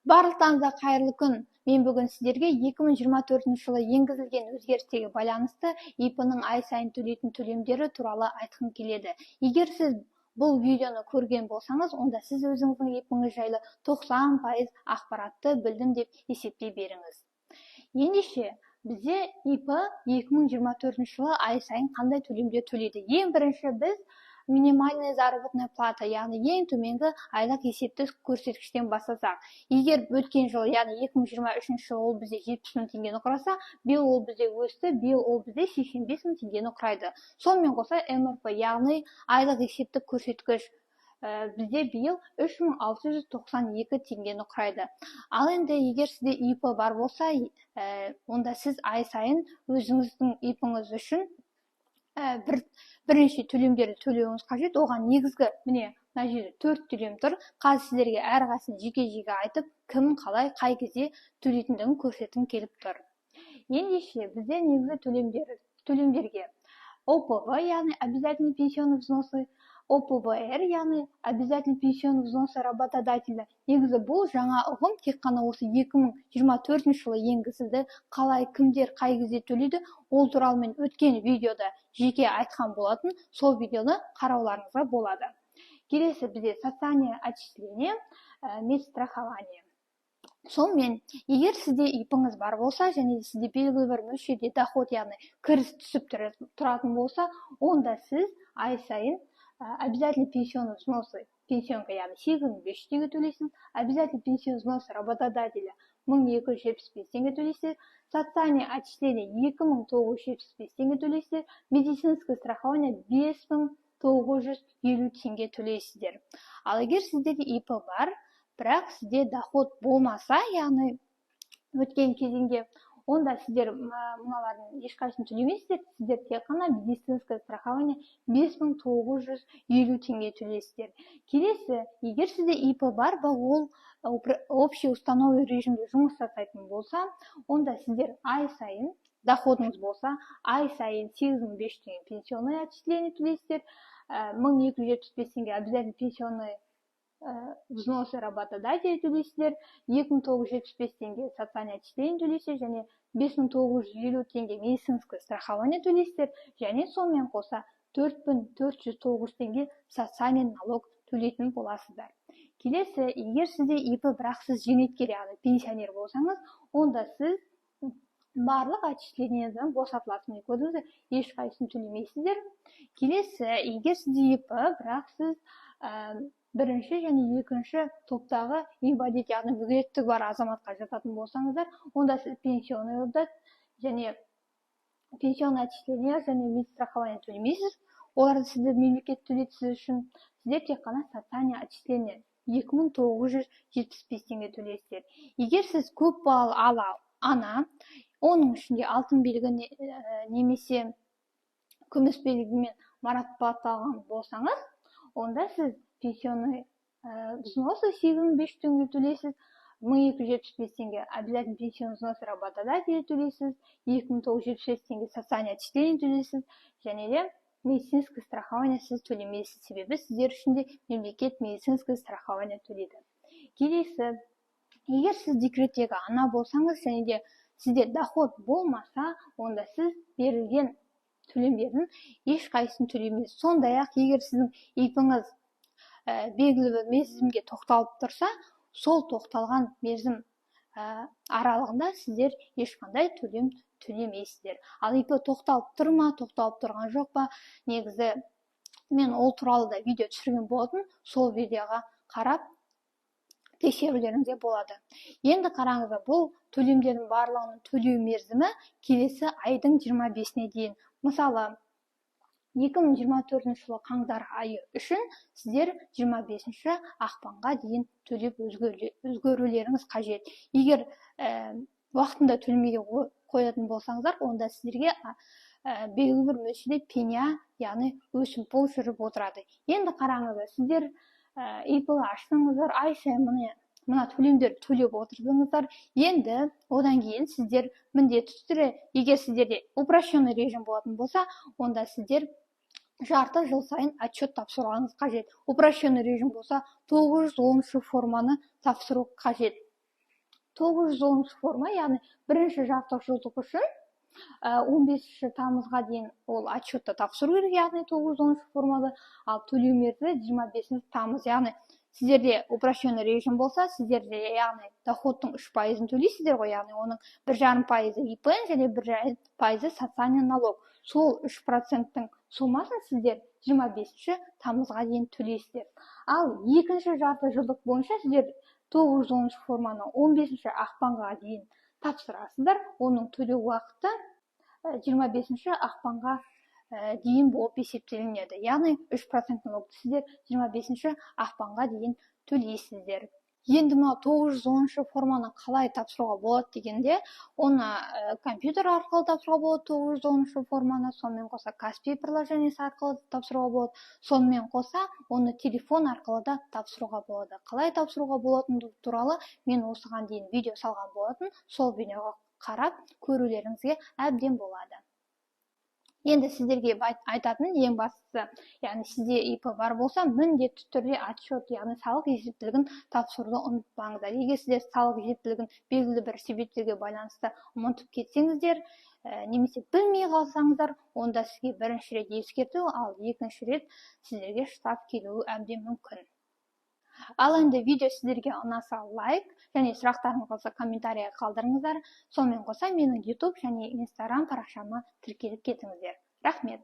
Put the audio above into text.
Барлықтарыңызға қайырлы күн! Мен бүгін сіздерге 2024 жылы енгізілген өзгерістерге байланысты ИП-ның ай сайын төлейтін төлемдері туралы айтқым келеді. Егер сіз бұл видеоны көрген болсаңыз, онда сіз өзіңіздің ИП-іңіз жайлы 90% ақпаратты білдім деп есептей беріңіз. Ендеше, бізде ИП 2024 жылы ай сайын қандай төлемдер төлейді? Ең бірінші біз минимальная заработная плата, яғни ең төменгі айлық есептік көрсеткіштен бастасақ, егер өткен жылы, яғни 2023 жылы ол бізде 70 000 теңгені құраса, биыл ол бізде өсті, биыл ол бізде 85 000 теңгені құрайды. Сонымен қоса МРП, яғни айлық есептік көрсеткіш бізде биыл 3692 теңгені құрайды. Ал енді егер сізде ИП бар болса, онда сіз ай сайын өзіңіздің ИП-іңіз үшін бірнеше төлемдерді төлеуіңіз қажет. Оған негізгі, міне, мына жерде төрт төлем тұр. Қазір сіздерге әрқайсысын жеке жеке айтып, кім қалай, қай кезде төлейтіндігін көрсеткім келіп тұр. Ендеше, бізде негізгі төлемдерге ОПВ, яғни обязательный пенсионный взносы, ОПВР, яғни обязательный пенсионный взносы работодателя. Негізі бұл жаңа ұғым, тек қана осы 2024 жылы енгізілді. Қалай, кімдер қай кезде төлейді, ол туралы мен өткен видеода жеке айтқан болатын, сол видеоны қарауларыңызға болады. Келесі бізде социальное отчисление, медстрахование. Сонымен, егер сізде ИП-іңіз бар болса және сізде белгілі бір мөлшерде доход, яғни кіріс түсіп тұратын болса, онда сіз ай сайын обязательный пенсионный взносы пенсионка, яғни 8500 теңге төлейсіз, обязательный пенсионный взносы работодателя 1275 теңге төлейсіз, социальный отчисление 2975 теңге төлейсіздер, медицинское страхование 5950 теңге төлейсіздер. Ал егер сіздерде ИП бар, бірақ сізде доход болмаса, яғни өткен кезеңде, онда сіздер мыналардың ешқайсысын төлемейсіздер. Сіздер тек қана медицинское страхование 5950 теңге төлейсіздер. Келесі, егер сізде ИП бар, ол общий установленный режимде жұмыс жасайтын болса, онда сіздер ай сайын доходыңыз болса, ай сайын 8500 теңге пенсионный отчисление төлейсіздер, 1275 теңге обязательный пенсионный взносы работодателя төлейсіздер, 2975 теңге социальный отчисление төлейсіздер және 5950 теңге медицинское страхование төлейсіздер және сонымен қоса 4409 теңге социальный налог төлейтін боласыздар. Келесі, егер сізде ИП, бірақ сіз зейнеткер, яғни пенсионер болсаңыз, онда сіз барлық отчислениеден босатыласыз. Міне, көрдіңіздер, ешқайсысын төлемейсіздер. Келесі, егер сізде ИП, бірақ сіз бірінші және екінші топтағы инвалид, яғни мүгедектігі бар азаматқа жататын болсаңыздар, онда сіз пенсионный және пенсионный отчисление және медстрахование төлемейсіз. Оларды сізді мемлекет төлейді сіз үшін. Сіздер тек қана социальный отчисление 2975 теңге төлейсіздер. Егер сіз көп балалы ана, оның ішінде алтын белгі немесе күміс белгімен марапатталған болсаңыз, онда сіз пенсионный взносы 8500 теңге төлейсіз, 1275 теңге обязательный пенсионный взнос работодателя төлейсіз, 2975 теңге социальный отчисление төлейсіз және де медицинское страхование сіз төлемейсіз, себебі сіздер үшін де мемлекет медицинское страхование төлейді. Келесі, егер сіз декреттегі ана болсаңыз және де сізде доход болмаса, онда сіз берілген төлемдердің ешқайсысын төлемейсіз. Сондай ақ егер сіздің ИП-іңіз белгілі бір мерзімге тоқталып тұрса, сол тоқталған мерзім аралығында сіздер ешқандай төлем төлемейсіздер. Ал ИП тоқталып тұр ма, тоқталып тұрған жоқ па, негізі мен ол туралы да видео түсірген болатын, сол видеоға қарап тексерулеріңізге болады. Енді қараңыздар, бұл төлемдердің барлығының төлеу мерзімі келесі айдың 25-іне дейін. Мысалы, 2024 жылы қаңтар айы үшін сіздер 25 ақпанға дейін төлеп үлгерулеріңіз қажет. Егер уақытында төлемей қоятын болсаңыздар, онда сіздерге белгілі бір мөлшерде пеня, яғни өсімпұл жүріп отырады. Енді қараңыздар, сіздер ИП аштыңыздар, ай сайын, міне, мына төлемдерді төлеп отырдыңыздар. Енді одан кейін сіздер міндетті түрде, егер сіздерде упрощенный режим болатын болса, онда сіздер жарты жыл сайын отчет тапсыруларыңыз қажет. Упрощенный режим болса, 910 форманы тапсыру қажет. 910 форма, яғни бірінші жарты жылдық үшін 15 тамызға дейін ол отчетты тапсыру керек, яғни 910 формада. Ал төлеу мерзімі 25 тамыз. Яғни сіздерде упрощенный режим болса, сіздерде, яғни, доходтың 3%-ын төлейсіздер ғой, яғни оның 1,5%-ы ИПН және 1,5%-ы социальный налог. Сол 3%-тің сомасын сіздер 25 тамызға дейін төлейсіздер. Ал екінші жарты жылдық бойынша сіздер 910 форманы 15 ақпанға дейін тапсырасыздар. Оның төлеу уақыты 25 ақпанға дейін болып есептелінеді, яғни 3% налогты сіздер 25 ақпанға дейін төлейсіздер. Енді мынау 910 форманы қалай тапсыруға болады дегенде, оны компьютер арқылы тапсыруға болады 910 форманы, сонымен қоса Каспи приложениесі арқылы тапсыруға болады, сонымен қоса оны телефон арқылы да тапсыруға болады. Қалай тапсыруға болатыны туралы мен осыған дейін видео салған болатын. Сол видеоға қарап көрулеріңізге әбден болады. Енді сіздерге айтатын ең бастысы, яғни сізде ИП бар болса, міндетті түрде отчет, яғни салық есептілігін тапсыруды ұмытпаңыздар. Егер сіздер салық есептілігін белгілі бір себептерге байланысты ұмытып кетсеңіздер немесе білмей қалсаңыздар, онда сізге бірінші рет ескерту, ал екінші рет сіздерге штраф келуі әбден мүмкін. Ал енді видео сіздерге ұнаса, лайк және сұрақтарыңыз болса, комментарий қалдырыңыздар. Сонымен қоса менің YouTube және Instagram парақшама тіркеліп кетіңіздер. Рахмет.